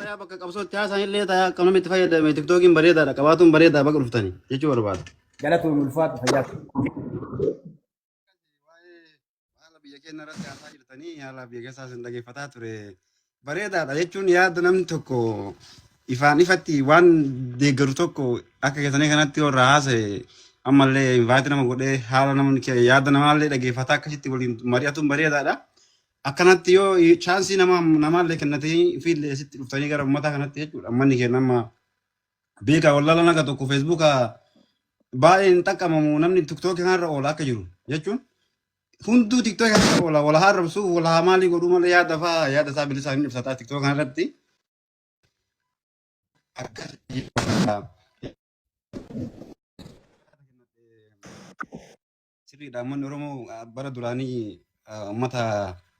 Tayaa bakka qabsootti haasaan illee tayaa akka namni itti fayyadame tiktookiin bareedaadha qabaatuun bareedaa bakka dhuftanii jechuu barbaada. Galatoon ulfaatu fayyaa. Waa'ee haala biyya keenya irratti haasaa jirtanii haala biyya keessaa isin dhaggeeffataa ture. Bareedaadha jechuun yaada namni tokko ifaan ifatti waan deeggaru tokko akka keessanii kanatti yoo irraa haasa'e ammallee invite nama godhee haala namni yaada namaallee dhaggeeffataa akkasitti waliin mari'atuun bareedaadha. Akkanatti yoo chaansii nama namaallee kennatee fiillee asitti dhuftanii gara uummataa kanatti jechuudha. Uummanni keenya amma beekaa wallaalaan akka tokko feesbuuka baay'ee hin xaqqamamu namni tiktookii kanarra oola akka jiru jechuun hunduu tiktookii kanarra oola wal haa arrabsuuf wal haa maalii godhuu malee yaada fa'aa yaada isaa bilisaan hin ibsataa tiktookii kanarratti akkas sirriidha. Uummanni Oromoo bara duraanii uummata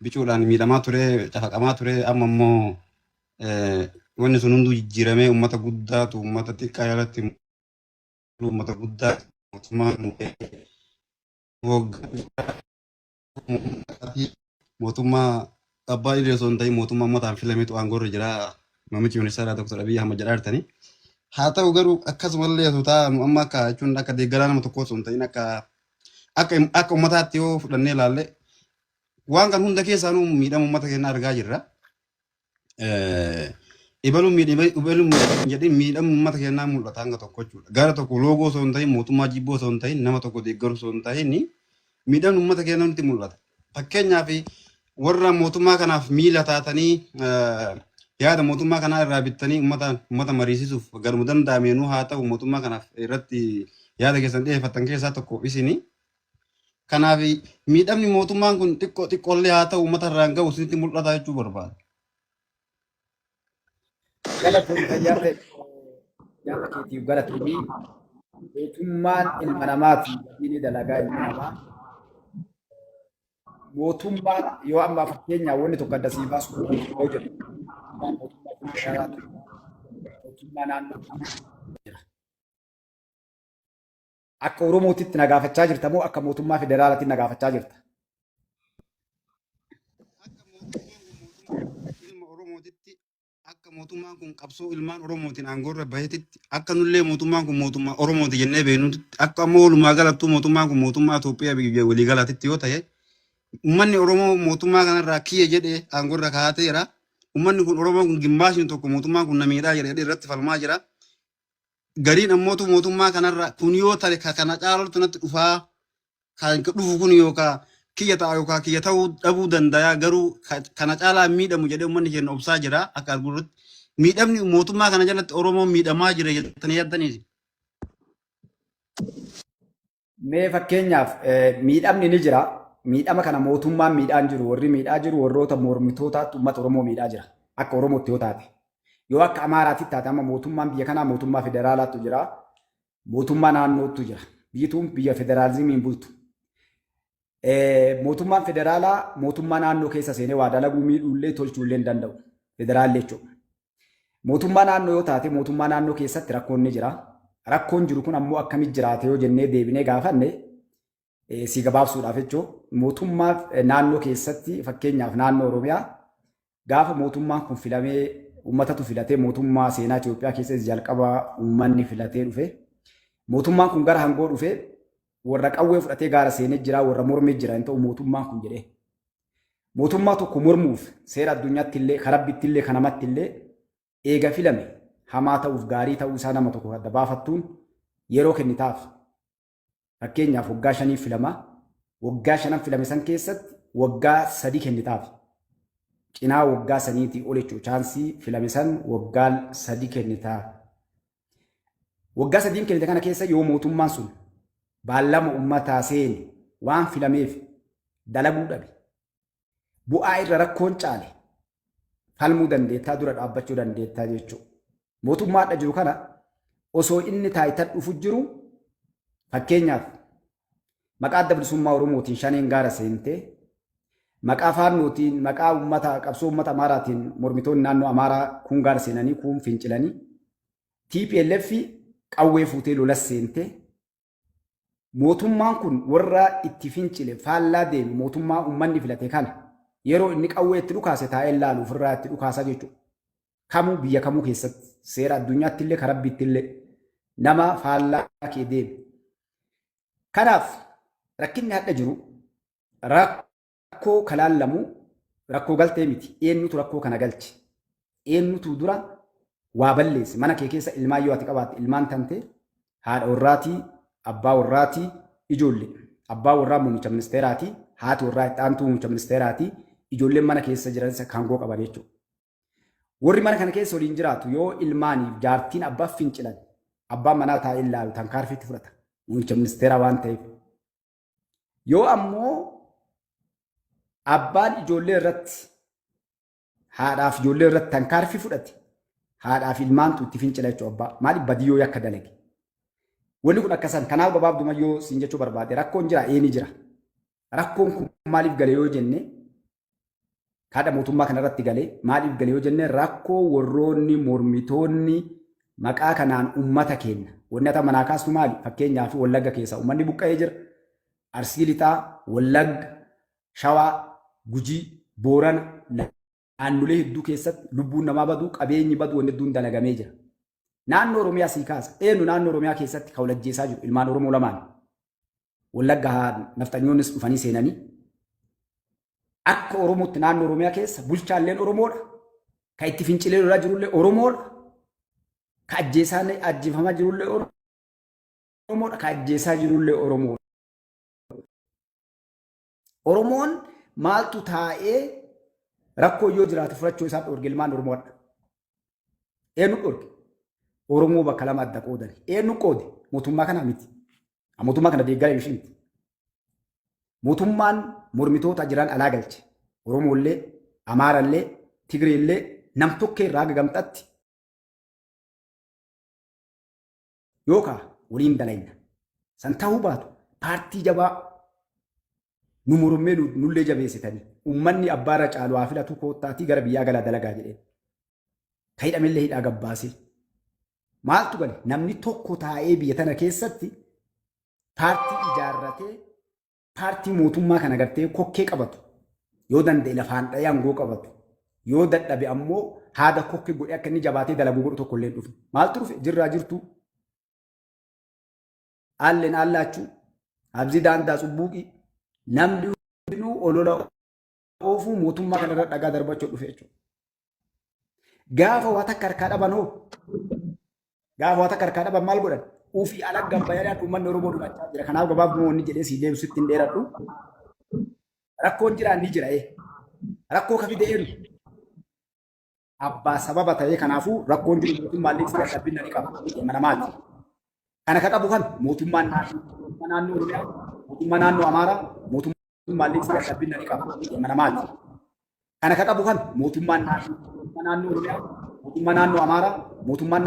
bicuudhaan miidhamaa ture, cafaqamaa ture, amma immoo wanni sun hunduu jijjiiramee uummata guddaatu uummata xiqqaa jalatti uummata guddaa mootummaa mootummaa abbaa irree osoo hin ta'in mootummaa uummataan filametu aangoorra jira. Muummichi ministeeraa Dr. Abiy Ahmad jedhaa jirtanii. Haa ta'u garuu akkasumallee osoo taa'anu amma akka jechuun akka deeggaraa nama tokkoo osoo hin ta'in akka akka akka uummataatti yoo fudhannee ilaalle waan kan hunda keessaanuu miidhama uummata keenyaa argaa jirra. Ibaluun miidhama ibaluun miidhama jedhin miidhamni uummata keenyaa mul'ata hanga tokko jechuudha. Gara tokko loogoo osoo hin ta'in mootummaa jibboo osoo hin ta'in nama tokko deeggaruu osoo hin ta'in miidhamni uummata keenyaa nutti mul'ata. Fakkeenyaaf warra mootummaa kanaaf miila taatanii yaada mootummaa kanaa irraa bittanii uummata uummata mariisisuuf garuma danda'ameenuu haa ta'u mootummaa kanaaf irratti yaada keessan dhiyeeffattan keessaa tokko isini. Kanaaf miidhamni mootummaan kun xiqqoo xiqqoollee haa ta'u uummata irraan gahu isinitti mul'ata jechuu barbaada. Galatoon fayyaa ta'e yaada keetiif galatoomii mootummaan ilma namaati inni dalagaa ilma namaa. Mootummaan yoo amma fakkeenyaaf wanni tokko adda sii baasu yoo jedhu mootummaa federaalaatu mootummaa naannoo jira. Akka Oromootitti na gaafachaa jirta moo akka mootummaa federaalaatti na gaafachaa jirta? Akka mootummaan kun mootummaa ilma Oromootitti akka mootummaan kun qabsoo ilmaan Oromootiin aangoorra baheetitti akka nullee mootummaan kun mootummaa Oromooti jennee beeknutti akka ammoo walumaa galattuu mootummaan kun mootummaa Itoophiyaa biyya waliigalaatitti yoo ta'e uummanni Oromoo mootummaa kanarraa kiyya jedhee aangoorra kaa'ateera. Uummanni kun Oromoon kun gimmaashni tokko mootummaan kun na miidhaa jira jedhee irratti falmaa jira. Gariin ammootu mootummaa kanarra kun yoo tare ka kana caalatu natti dhufaa kan dhufu kun yookaa kiyya ta'a yookaa kiyya ta'uu dhabuu danda'a garuu kana caalaa miidhamu jedhee uummanni keenya obsaa jira akka argurratti. Miidhamni mootummaa kana jalatti Oromoon miidhamaa jira jettanii yaaddaniiti. Mee fakkeenyaaf miidhamni ni jira. Miidhama kana mootummaan miidhaa hin jiru. Warri miidhaa jiru warroota mormitootaatti uummata Oromoo miidhaa jira. Akka Oromootti yoo taate. Yoo akka Amaaraatti taate amma mootummaan biyya kanaa mootummaa federaalaatu jira. Mootummaa naannootu jira. Biyyi tun biyya federaalizimiin bultu. Mootummaan federaalaa mootummaa naannoo keessa seenee waa dalaguu miidhuullee tolchuullee hin danda'u. Federaalli jechuudha. Mootummaa naannoo yoo taate mootummaa naannoo keessatti rakkoon ni jira. Rakkoon jiru kun ammoo akkamitti jiraate yoo jennee deebinee gaafanne si gabaabsuudhaaf jechuun mootummaa naannoo keessatti fakkeenyaaf naannoo Oromiyaa gaafa mootummaan kun filamee uummatatu filatee mootummaa seenaa Itoophiyaa keessatti jalqaba uummanni filatee dhufe. Mootummaan kun gara hangoo dhufe warra qawwee fudhatee gaara seenee jira warra mormee jira hin ta'u mootummaan kun jedhee. Mootummaa tokko mormuuf seera addunyaatti illee ka rabbitti illee ka namatti illee eega filame hamaa ta'uuf gaarii ta'uu isaa nama tokko adda baafattuun yeroo kennitaaf. Fakkeenyaaf waggaa shaniif filama. Waggaa shanan filame san keessatti waggaa sadii kennitaaf. Cinaa waggaa saniitii ol jechuudha. Chaansii filame san waggaa sadii kennitaa. Waggaa sadiin kennite kana keessa yoo mootummaan sun baallama uummataa seene waan filameef dalaguu dhabe bu'aa irra rakkoon caale falmuu dandeettaa dura dhaabbachuu dandeettaa jechuudha. Mootummaa hadha jiru kana osoo inni taayitan dhufu jiru fakkeenyaaf maqaa adda bilisummaa Oromootiin shaneen gaara seentee maqaa faannootiin maqaa uummata qabsoo uummata Amaaraatiin mormitoonni naannoo Amaaraa kun gaara seenanii kun fincilanii TPLF qawwee fuutee lolas seentee mootummaan kun warra itti fincile faallaa deeme mootummaa uummanni filate kana yeroo inni qawwee itti dhukaase taa'ee laalu ofirraa itti dhukaasaa jechuudha. Kamuu biyya kamuu keessatti seera addunyaatti illee kan rabbiitti illee nama faallaa kee deeme. Kanaaf rakkinni hadha jiru rakkoo kalaallamu rakkoo galtee miti. Eenyutu rakkoo kana galche? Eenyutu dura waa balleesse? Mana kee keessa ilmaan yoo ati qabaatte ilmaan tante haadha warraatii, abbaa warraatii, ijoollee. Abbaa warraa muummicha ministeeraatii, haati warraa itti aantuu muummicha ministeeraatii, ijoolleen mana keessa jiranis akka aangoo qaban jechuudha. Warri mana kana keessa waliin jiraatu yoo ilmaaniif jaartiin abbaaf fincilan abbaan manaa taa'ee ilaalu tankaarfiitti fudhata. Muummicha ministeeraa waan ta'eef. Yoo ammoo abbaan ijoollee irratti haadhaaf ijoollee irratti tankaarfii fudhate haadhaaf ilmaantu itti fincila jechuudha abbaa. Maaliif badii yoo yakka dalage. Wanni kun akkasan kanaaf gabaabduma yoo siin jechuu barbaade rakkoon jira ee ni jira. Rakkoon kun maaliif gale yoo jenne haadha mootummaa kanarratti galee maaliif gale yoo jenne rakkoo warroonni mormitoonni maqaa kanaan ummata keenya wanni ata manaa kaastu maali fakkeenyaaf Wallagga keessa ummanni buqqa'ee jira. Arsii Lixaa, Wallagga, Shawaa, Gujii, Boorana naannolee hedduu keessatti lubbuun namaa baduu qabeenyi baduu wanni hedduun dalagamee jira. Naannoo Oromiyaa sii kaasa. Eenyu naannoo Oromiyaa keessatti kan walajjeesaa jiru ilmaan Oromoo lamaan. Wallagga haa nafxanyoonnis dhufanii seenanii akka Oromootti naannoo Oromiyaa keessa bulchaalleen Oromoodha. Kan itti fincilee lolaa jirullee Oromoodha. Kan ajjeesaa ajjeefamaa jirullee Oromoodha. Kan ajjeesaa jirullee Oromoodha. Oromoon maaltu taa'ee rakkoo yoo jiraate furachuu isaa dhorge ilmaan Oromoodha. Eenyu dhorge? Oromoo bakka lama adda qoodan. Eenyu qoode? Mootummaa kana miti. Mootummaa kana deeggara ishii miti. Mootummaan mormitoota jiran alaa galche. Oromoollee, Amaarallee, Tigreellee nam tokkee irraa haga gamxatti yookaa waliin dalayna. San ta'uu baatu paartii jabaa nu mormee nullee jabeessitanii uummanni abbaarra caalu haa filatu koottaatii gara biyyaa galaa dalagaa jedheen. Ka hidhamellee hidhaa gabbaasee. Maaltu gale namni tokko taa'ee biyya tana keessatti paartii ijaarratee paartii mootummaa kana gartee kokkee qabatu yoo danda'e lafaan dha'ee aangoo qabatu yoo dadhabe ammoo haada kokkee godhee akka inni jabaatee dalagu godhu tokko illee hin dhufne. Maaltu dhufe? Jirraa jirtuu. Aalleen aallaachuu. Abzii daandaa cubbuuqii. Namni hundinuu olola oofuu mootummaa kanarra dhagaa darbachuu dhufe jechuudha. Gaafa waa takka harkaa dhaban hoo? Gaafa waa takka harkaa dhaban maal godhan? Ufii ala gabbayadhaan uummanni Oromoo dhumachaa jira. Kanaaf gabaabduma wanni jedhee sii deebisu ittiin dheeradhu. Rakkoon jira ni jira. Rakkoo ka fide eenyu? Abbaa sababa ta'ee kanaafuu rakkoon jiru mootummaallee itti dadhabbina ni qaba. Ilma namaati. Kana ka qabu kan mootummaan naannoo Oromiyaa, mootummaa naannoo Amaaraa, mootummaallee itti dadhabbina ni qaba. Ilma namaati. Kana ka qabu kan mootummaan naannoo Oromiyaa, mootummaa naannoo Amaaraa, mootummaan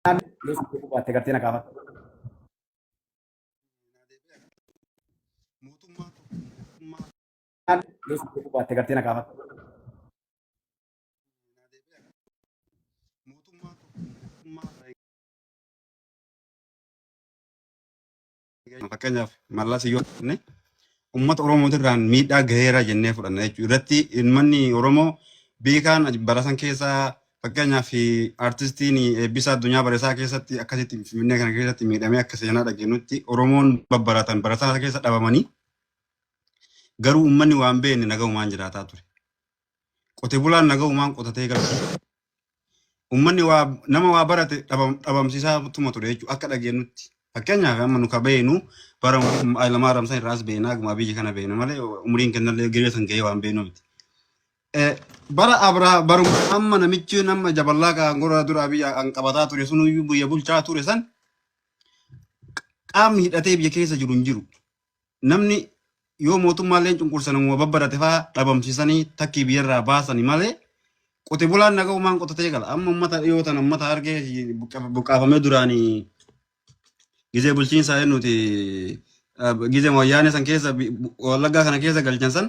naannoo baatte gartee na gaafata. Mootummaa tokko mootummaa Baatte gartee na gaafata. Mootummaa tokko mootummaa Fakkeenyaaf Mallas yoo fudhanne uummata Oromootirraan miidhaa gaheera jennee fudhanna jechuudha. Irratti uummanni Oromoo beekaan bara san keessa fakkeenyaaf artistiin Eebbisaa Addunyaa Barisaa keessatti akkasitti Finfinnee kana keessatti miidhamee akka seenaa dhageenyutti Oromoon babbaratan barasaa keessa dhabamanii garuu uummanni waan beekne nagahumaan jiraataa ture. Qote bulaan nagahumaan qotatee gala. Uummanni waa nama waa barate dhabamsiisaa tuma ture jechuudha akka dhageenyutti. Fakkeenyaaf amma nu ka beeknu bara Hayilamaariyaam san irraas beekna akkuma biyya kana beekna malee umriin kennallee giree san gahee waan beeknu miti. Bara Abraha baruma amma namichi nama jaballaa kan gora dura biyya kan qabataa ture sunuyyuu biyya bulchaa ture san qaamni hidhatee biyya keessa jiru hin jiru. Namni yoo mootummaallee cunqursa namuma babbarate fa'aa dhabamsiisanii takkii biyyarraa baasani malee qote bulaan naga'umaan qotatee gala. Amma uummata dhiyoo tana uummata argee buqqaafamee duraanii gizee bulchiinsaa nuti gizee wayyaanee san keessa wallaggaa kana keessa galchan san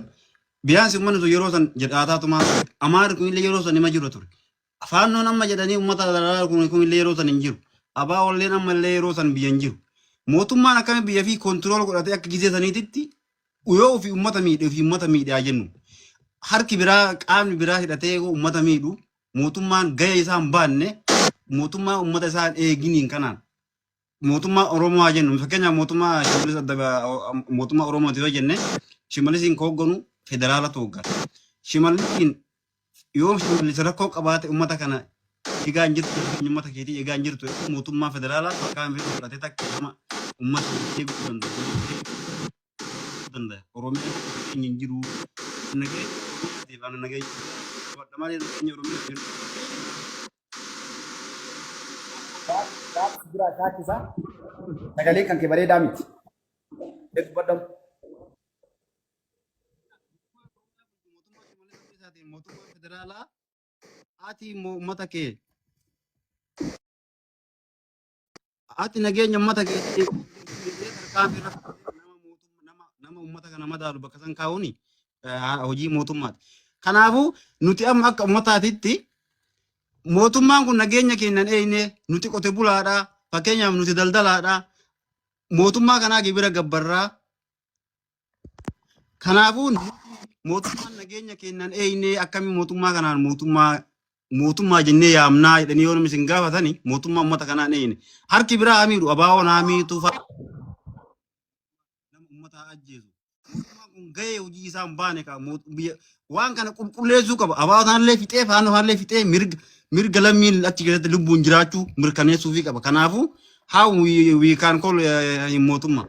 biyaansi uummanni sun yeroo san jedhaataa tumaa amaarri kun illee yeroo san hima jiru ture. Faannoon amma jedhanii uummata dararaa kun kun illee yeroo san hin jiru. Abaa olleen amma illee yeroo san biyya hin jiru. Mootummaan akkami biyya fi kontirool godhatee akka gizee saniititti yoo ofii uummata miidhe ofii uummata miidhaa jennu. Harki biraa, qaamni biraa hidhatee uummata miidhu, mootummaan gahee isaa hin baanne, mootummaa uummata isaa hin eeginiin kanaan mootummaa Oromoo haa jennu. Fakkeenyaaf, mootummaa Shimallis adda mootummaa Oromooti yoo jenne, Shimallisiin ka hoogganu federaalatu hooggana. Shimallisiin yoo Shimallis rakkoo qabaate, uummata kana eegaa hin jirtu, uummata keetii eegaa hin jirtu, mootummaa federaalaa tarkaanfii fudhatee takka nama uummata eeguu danda'a. Oromiyaa keenya hin jiru. Nageenya Oromiyaatiif ana nageenya qabadha malee nageenya Oromiyaa jiru. Jira shaakkisaa. Sagaleen kan kee bareedaa miti. Dubbadhamu. Mootummaa Shimallis Abdiisaatiin mootummaa federaalaa ati immoo uummata kee, ati nageenya uummata kee tarkaanfii irra fudhatee nama mootummaa nama uummata kana madaalu bakka san kaa'uuni hojii mootummaati. Kanaafuu nuti amma akka uummataatitti mootummaan kun nageenya keenya hin eegne. Nuti qote bulaadha. Fakkeenyaaf, nuti daldalaadha. Mootummaa kanaa gibira gabbarraa. Kanaafuu mootummaan nageenya keenya hin eegne akkamiin mootummaa kanaan mootummaa jennee yaamnaa jedhanii yoo namni isin gaafatani, mootummaa uummata kanaa hin eegne. Harki biraa haa miidhu, abaawoon haa miitu, nama uummata haa ajjeesu. Mootummaan kun gahee hojii isaa hin baane qaba. Biyya waan kana qulqulleessuu qaba. Abaawoo kanallee fixee, faannoo kanallee fixee, mirga lammiin achi keessatti lubbuun jiraachuu mirkaneessuufii qaba. Kanaafuu how we can call mootummaa.